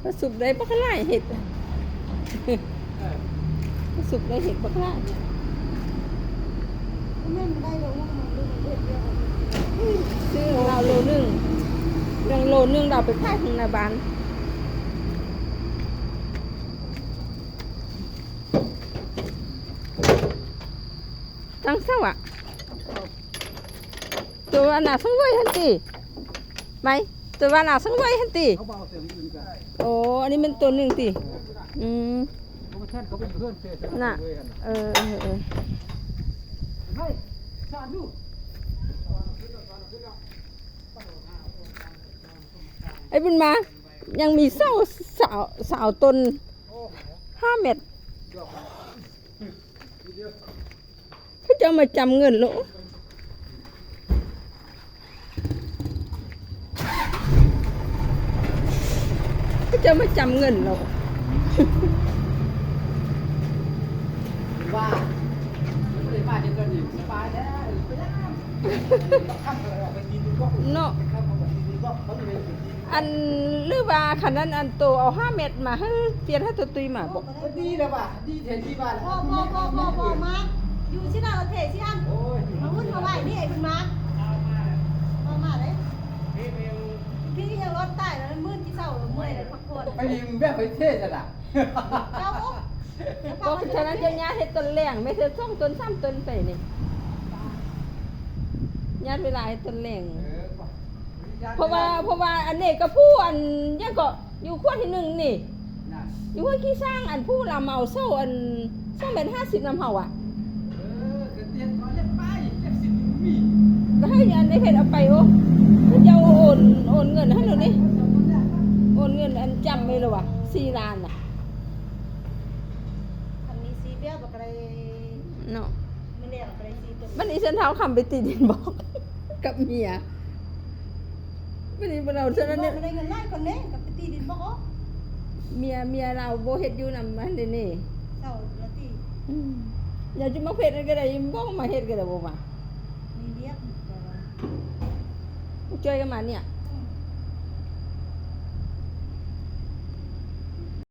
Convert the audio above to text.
ປາສຸກໄດ້ບັກຫຼາຍເຫັດ ປາສຸກໄດ້ເຫັດບັກຫຼາຍ. ຊື້ລາວໂລໜຶ່ງ ຍັງໂລໜຶ່ງ ລາວໄປຂາຍທາງໜ້າບ້ານ. ຕັ້ງເສົາອະ ໂຕວ່າໜ້າສັງເຫວີຍຫັ້ນຕິ ໄໝ ໂຕວ່າໜ້າສັງເຫວີຍຫັ້ນຕິ. ໂອ້ ອັນນີ້ແມ່ນໂຕໜຶ່ງຕິ. ອືມ ນະ ເອີ ເອີ ເອີ ໄອ້ບຸນມາ ຍັງມີເສົາ ເສົາ ເສົາຕົ້ນຫ້າແມັດ. ເຂົາເຈົ້າມາຈຳເງິນໂລດ ເຂົາເຈົ້າມາຈຳເງິນໂລດ. ວ່າ ບໍ່ໄດ້ມາເຮັດແບບນີ້ ສະບາຍແທ້ ເອີ ໄປນຳ ຄ່ຳກໍອອກໄປຕີນ ເນາະ ຄ່ຳກໍອອກໄປຕີນ ອັນ ຫຼືວ່າຄັນນັ້ນ ອັນໂຕເອົາຫ້າແມັດມາໃຫ້ ປ່ຽນໃຫ້ໂຕຕຸ້ຍມາບໍ? ກໍດີແລ້ວວ່າ ດີແທ້ທີ່ວ່າ ບໍ່ ບໍ່ ບໍ່ ບໍ່ ບໍ່ ມາຢູ່ຊິລາວເທຊິອັນ ໂອ້ຍ ມາຫຸ້ນມາໄຫວ້ນີ້ ໄອ້ບຸນມາ ເອົາມາເດ້ ພີ່ຍັງລອດຕາຍແລ້ວ ມື້ທີ່ເຊົ້າເມື່ອຍແລ້ວພັກຜ່ອນ ໄປດີ ມຶງແບບໄປເທຊັ້ນນະ ເຈົ້າ ເພາະສະນັ້ນເຈົ້າຍ່າເຮັດຕົ້ນແລງ ແມ່ເຮັດສອງຕົ້ນສາມຕົ້ນໄປນີ້ ຍາດເວລາເຮັດຕົ້ນແລງ ເອີ ເພາະວ່າ ເພາະວ່າອັນນີ້ກໍຜູ້ ອັນຫຍັງເກາະ ຢູ່ຂວດທີໜຶ່ງນີ້ ຢູ່ຫ້ວຍຂີ້ຊ້າງ ອັນຜູ້ລຳເອົາເສົາ ອັນສອງແມັດຫ້າສິບນຳເຮົາອະ ເອີ ກໍເຕຍມເອົາເລັບໄປ ເລັບສິບມີ ກໍໃຫ້ອັນໃນເພຈເອົາໄປ. ໂອ້ ເຂົາເຈົ້າໂອນ ໂອນເງິນໃຫ້ໂລດນີ້ ໂອນເງິນອັນຈຳໄວ້ໂລດວ່າ ສີ່ລ້ານນະ. ຄັນມີສີ່ແບບກໍໄດ້ເນາະ ມື້ແລກກໍໄດ້ສີ່ຕົວ. ບັດນີ້ຊັ້ນທ້າວຄຳໄປຕີດິນບໍກັບເມຍ? ບັດນີ້ບໍ່ເອົາຊັ້ນນັ້ນ ບໍ່ໄດ້ເງິນຫຼາຍກວ່າແນ່ ກໍໄປຕີດິນບໍ. ເມຍ ເມຍລາວບໍ່ເຮັດຢູ່ນຳຫັ້ນເດນີ້ ເຊົາລະຕິ. ອືມ ຢາກຈະມາເຮັດນັ້ນກໍໄດ້ ບໍ່ມາເຮັດກໍໄດ້ ບໍ່ມາ ມີວຽກ ມາຊ່ອຍກັນມານີ້.